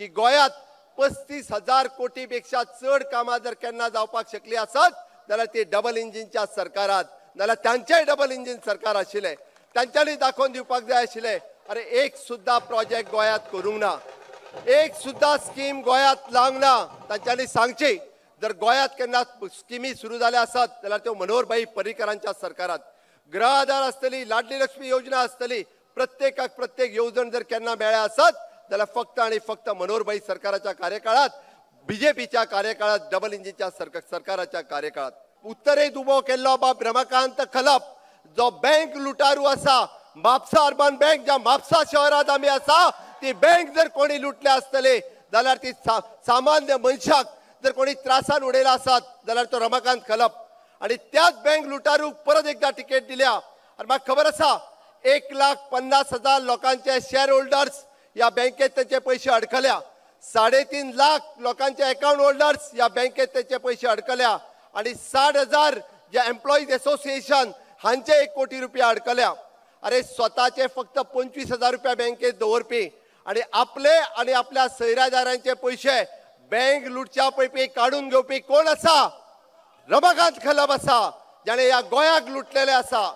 की गोंयांत 35,000 कोटी पेक्षा चड कामां जर केन्ना जावपाक शकली आसत जाल्यार ती डबल इंजिनच्या सरकारात, नाल्यार तांचेय डबल इंजीन सरकार आशिल्लें, तांच्यांनी दाखोवन दिवपाक जाय आशिल्लें. अरे एक सुद्दां प्रोजेक्ट गोंयांत करूंक ना, एक सुद्दां स्कीम गोंयांत लावंक ना. तांच्यांनी सांगची, जर गोंयांत केन्ना स्किमी सुरू जाल्या आसत जाल्यार त्यो मनोहरभाई पर्रीकरांच्या सरकारात. गृह आधार आसतली, लाडली लक्ष्मी योजना आसतली, प्रत्येकाक प्रत्येक येवजण जर केन्ना मेळ्ळ्या आसत जाल्यार फक्त आनी फक्त मनोहरभाई सरकाराच्या कार्यकाळात, बीजेपीच्या कार्यकाळात, डबल इंजिनच्या सरकाराच्या कार्यकाळात. उत्तरेत उबो केल्लो बाब रमाकांत खलप जो बँक लुटारू आसा, म्हापसा अर्बन बँक ज्या म्हापसा शहरांत आमी आसा ती बँक जर कोणी लुटल्या आसतली जाल्यार ती सामान्य मनशाक जर कोणी त्रासान उडयला आसत जाल्यार तो रमाकांत खलप. आनी त्याच बँक लुटारूक परत एकदा तिकेट दिल्या. आनी म्हाका खबर आसा 1,50,000 लोकांचे शेअर होल्डर्स ह्या बँकेत तेंचे पयशे अडकल्या, 3.5 लाख लोकांचे अकाउंट होल्डर्स ह्या बँकेत तेंचे पयशे अडकल्या आनी 60,000 जे एम्प्लॉईज एसोसिएशन हांचे 1 कोटी रुपया अडकल्या. अरे स्वताचे फक्त 25,000 रुपया बँकेत दवरपी आनी आपले आनी आपल्या सैरादारांचे पयशे बँक लुटच्या पयपी काडून घेवपी कोण आसा? रमाकांत खलप आसा, जाणे ह्या गोंयाक लुटलेले आसा.